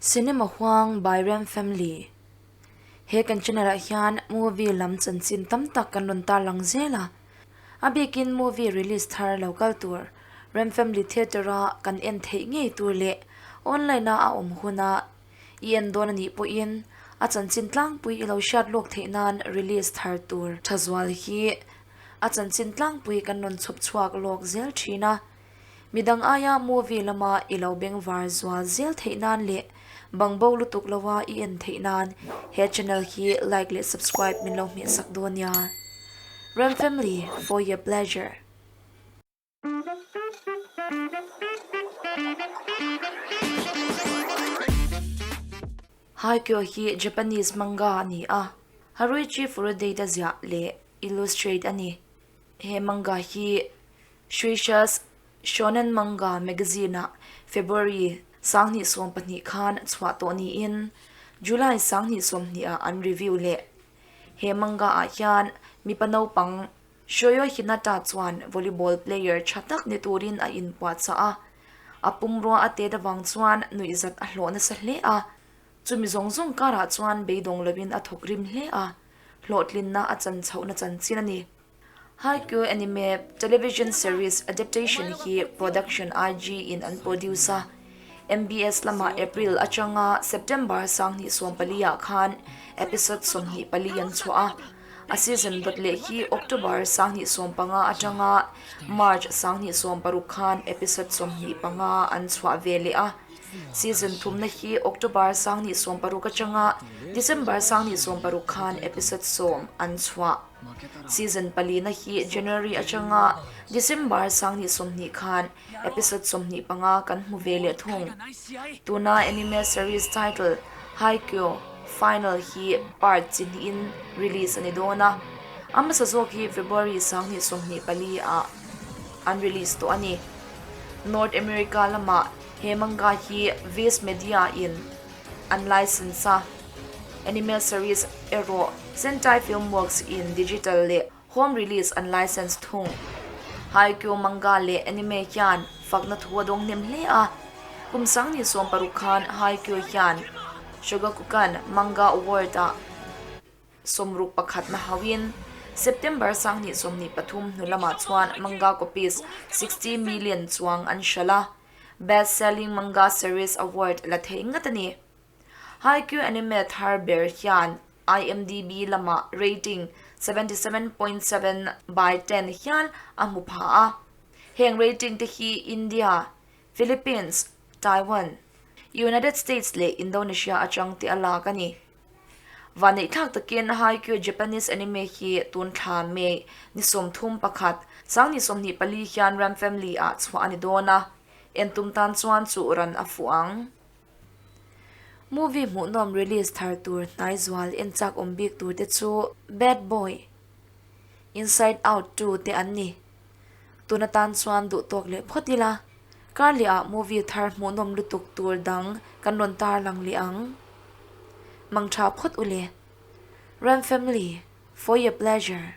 Cinema Huang by Rem Family He kan channel ah hian movie lam chanchin tam tak kan rawn tarlang zel a, a bikin movie release thar lo kal tur Rem Family Theatre a kan en theih ngei tur leh online a a awm huna i en dawn a nih pawhin a chanchin tlangpui i lo hriat lawk theih nan release thar tur tha zual hi a chanchin tlangpui kan rawn chhawp chhuak lawk zel thin a. Midang aia movie lama i lo bengvar zual zel theih nan leh bangbo lutuk loa i en theih nan he channel hi like leh subscribe min lo hmeh sak dawn nia. Rem Family for your pleasure. Haikyo hi Japanese manga a ni a, Haruichi Furudeida ziah leh illustrate a ni. He manga hi Shueisha's Shonen Manga magazine-ah February 2012 khan chhuah tawh niin July 2020-ah an review leh. He manga-ah hian mipa naupang Shoyo Hinata chuan volleyball player tha tak ni turin a inpuahchah a, a pumrua a tet avang chuan nuihzat a hlawh nasa hle a. Chumi zawng zawng karah chuan beidawng loin a thawk rim hle a, hlawhtlinna a chan chhohna chanchin a ni. Haikyuu anime television series adaptation hi Production IG in an produce a, MBS lamah April atanga September 2014 ah khan episode 24 an chhuah a, a season dawt leh hi October 2015 atanga March 2016 khan episode 25 an chhuah ve leh a. Season thumna hi October 2016 atanga December 2016 khan episode 10 an chhuah. Season palina hi January atanga December 2020 khan episode 25 kan hmu ve leh thung. Tuna anime series title Haikyuu Final hi part chi hnihin release a ni dawn a, a hmasa zawk hi February 2024 ah an release tawh a ni. North America lamah he manga hi Viz Media in an license a, anime series erawh Sentai Filmworks in digital leh home release an license thung. Haikyuu manga leh anime hian fakna thu a dawng hnem hle a, kum 2016 khan Haikyuu hian Shogakukan Manga Award ah 61 na hauhin September 2023 hnu lamah chuan manga copies 60 million chuang an hralh a, Best Selling Manga Series Award la thei ngat a ni. Haikyuu anime thar ber hian IMDb lamah rating 77.7 by 10 hial a hmu pha a. Heng rating te hi India, Philippines, Taiwan, United States leh Indonesia atang te a lak a ni. Vanneihthlak takin Haikyuu Japanese anime hi tun thla May ni 31, 2024 hian Ram Family ah chhuah a ni dawn a, entum tan chuan chuh ran a fuh ang. Movie hmuhnawm release thar tur hnai zual en chak awm bik tur te chu Bad Boy, Inside Out 2 te an ni. Tun atan chuan duh tawk leh phawt ila, karleh ah movie thar hmuhnawm lutuk tur dang kan rawn tarlang leh ang. Mangtha phawt ule. Ram Family, for your pleasure.